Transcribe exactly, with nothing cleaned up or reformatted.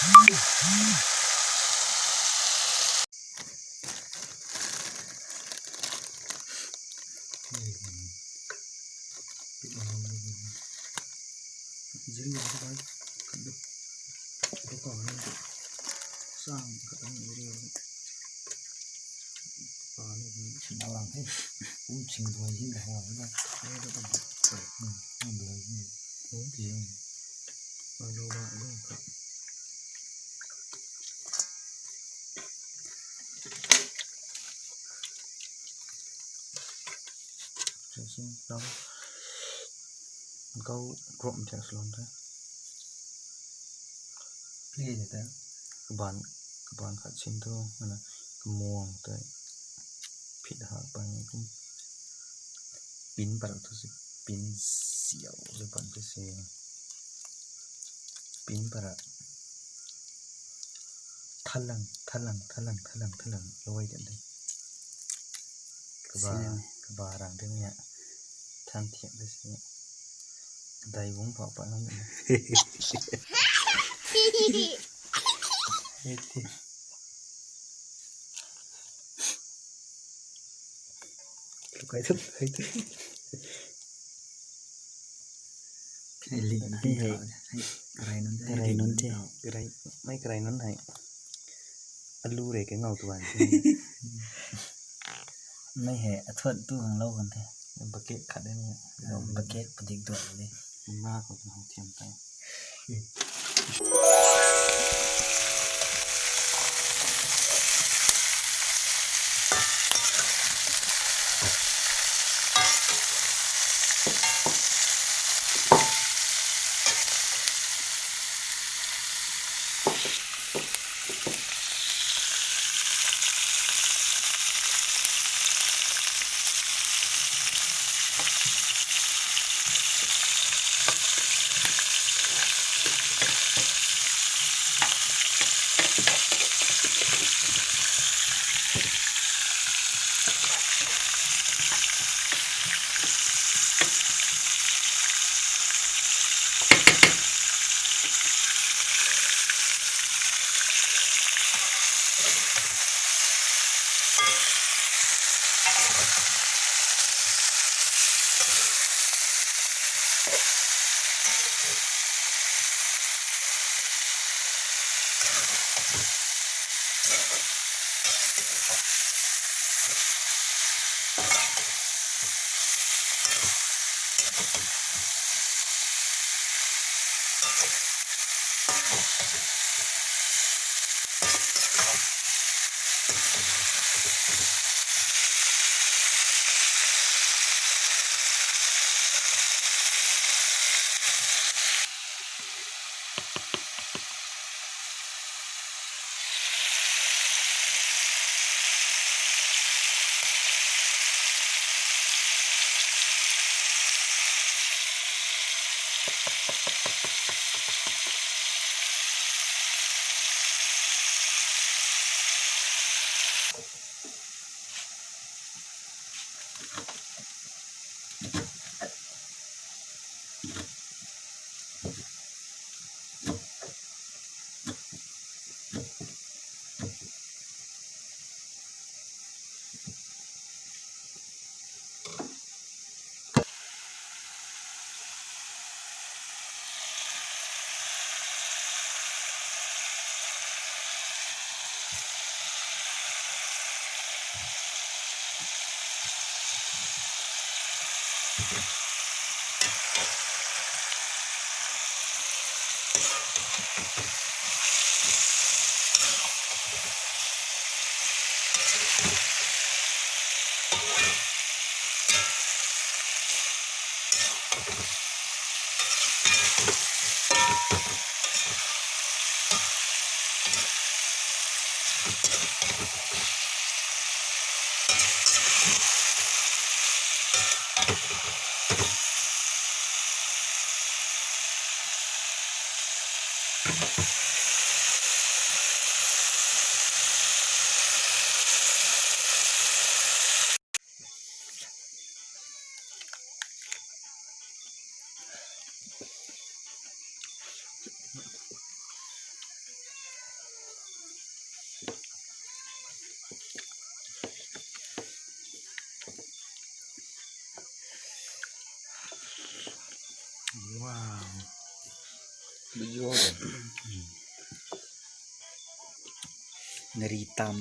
Ziri wan tu bai, khat du. Duka ni tu. Sang khat ni ziri wan. Pa ni ni. Sing alang the. Um sing duai zin da hua da. Ai da da. Hmm, um duai zin. Um ti. Ai lo ba gun khat. Sing tau. Gau grom the salon the. Play the. Kaban, kaban khat sin tu, ana kamuang tei phit ha pan kum. Pin para tu si, pin siau si pan tu si. Pin para. Thalang, thalang, thalang, thalang, thalang. Luai den de. Kaba, Sian. Kaba rang de ni. Than thiak de si. Dai bung pa pa nang. Hei ti. Lukai thut, hei ti. Hei li, hei, hei. Hei, karai nunc the. Karai nunc the. Karai, mei karai nunc hei. Alu rei ke ngau tuan. Mei hei, athuat tu hang lou kan the. Bucket khat de ni. Bucket padik tuan de. Nga ko tu hang thiam tai. Wow. Video. Nari tam.